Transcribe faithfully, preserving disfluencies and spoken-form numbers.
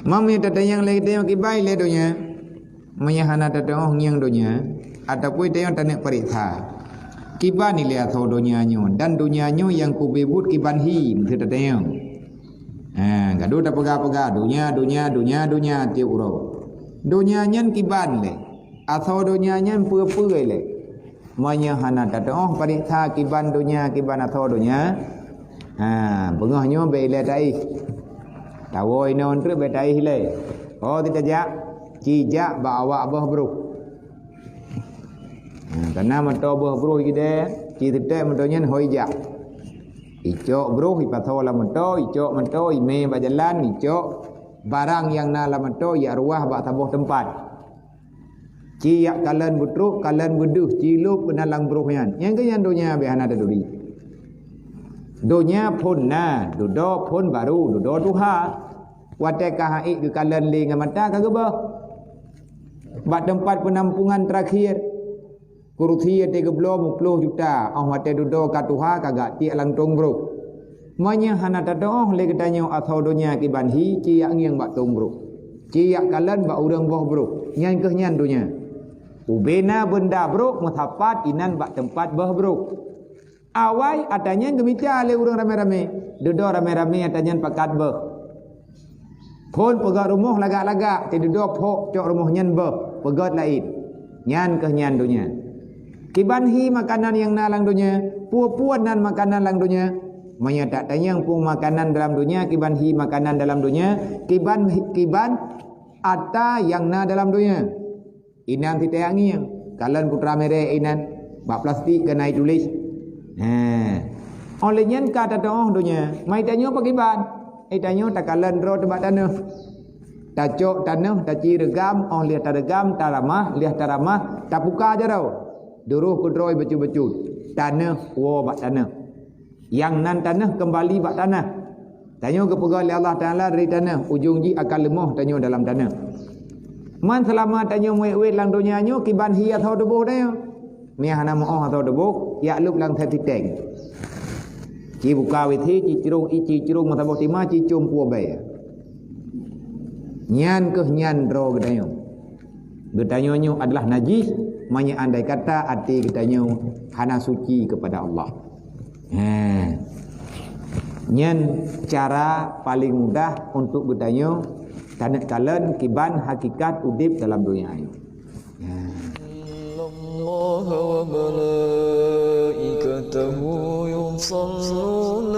Meunyoe tatanyong lé geutanyoe kiban ilée donya, meunyoe hana tateuoh ngieng donya, ataupun tanyoe taneuk pareksa kiban ilée asoe donya nyoe, dan donya nyoe nyang kubeubeuet kiban hi, meuseuti tatanyong. Ha, gadôh tapeugah-peugah donya, donya, donya, donya tieb uroe. Donya nyan kiban lé? Asoe donya nyan peue-peue lé? Meunyoe hana tateuoh pareksa kiban donya, kiban asoe donya, ha, beungoh nyoe bék ilée taéh. Tawoe inoe treuk bék taéh ilée. Oh, kita jak, ci jak bak awak boh broh. Ha, kana moto boh broh jidée, ci teutek moto nyan hôi jak. Icok broh, ipasoe lam moto, icok moto, imé bak jalan, icok barang nyang na lam moto, ijak ruah bak saboh teumpat. Ci ijak kalon beutrok, kalon beudeuh, ci lôb keunan lam broh nyan. Nyang keu nyan donya bék hana taturi. Donya phon na, dudoe phon barô, dudoe tuha. Watée ka han ék geukalon lé ngon mata ka geuböh. Bak teumpat peunampungan teurakhir, kurusi watée geubloe meuplôh juta, óh watée dudoe ka tuha ka geutiek lam tông broh. Meunyoe hana tateuoh lé geutanyoe asoe donya kiban hi, ci ijak ngieng bak tông broh. Ci ijak kalon bak ureuëng boh broh. Nyan keuh nyan donya. Ubena beunda broh meusapat inan bak teumpat boh broh. Awai ata nyan geumita lé ureuëng ramé-ramé. Dudoe ramé-ramé ata nyan pakat böh. Phon peugöt rumoh lagak-lagak, teududoe phok cok rumoh nyan böh, peugöt laén. Nyan keuh nyan donya. Kiban hi makanan nyang na lam donya, peue-peue nan makanan lam donya. Meunyoe tatanyong peue makanan dalam donya, kiban hi makanan dalam donya, kiban, kiban ata nyang na dalam donya. Inan sitée ngieng, kalon putra mirée inan, bak plastik keunan ituléh. He. Óh lheueh nyan ka tateuoh donya, ma itanyoe pakriban? Itanyoe takalon droe teuh bak tanoh. Tacok tanoh, taci reugam, óh lheueh tareugam, taramah, lheueh taramah, tapuka jaroe. Duroh keudroe bacut-bacut, tanoh woe bak tanoh. Nyang nan tanoh keumbali bak tanoh. Tanyoe geupeugöt lé Allah Taala dari tanoh, ujong jih akan leumoh tanyoe dalam tanoh. Man seulama tanyoe meuwét-wét lam donya nyoe, kiban hi asoe tuboh tanyoe. Meunyoe hana meu'oh asoe tuboh, jak lôb lam siteng. Ci buka WC, ci crông ié, ci crông meusaboh tima, ci com peue bée. Nyan keuh nyan droe geutanyoe. Geutanyoe nyoe adalah najih, meunyoe andai kata até geutanyoe hana suci keupada Allah. He. Nyan cara paleng mudah untuk geutanyoe taneuk kalon kiban hakikat udeb dalam donya nyoe. He. إن الله وملائكته يصلون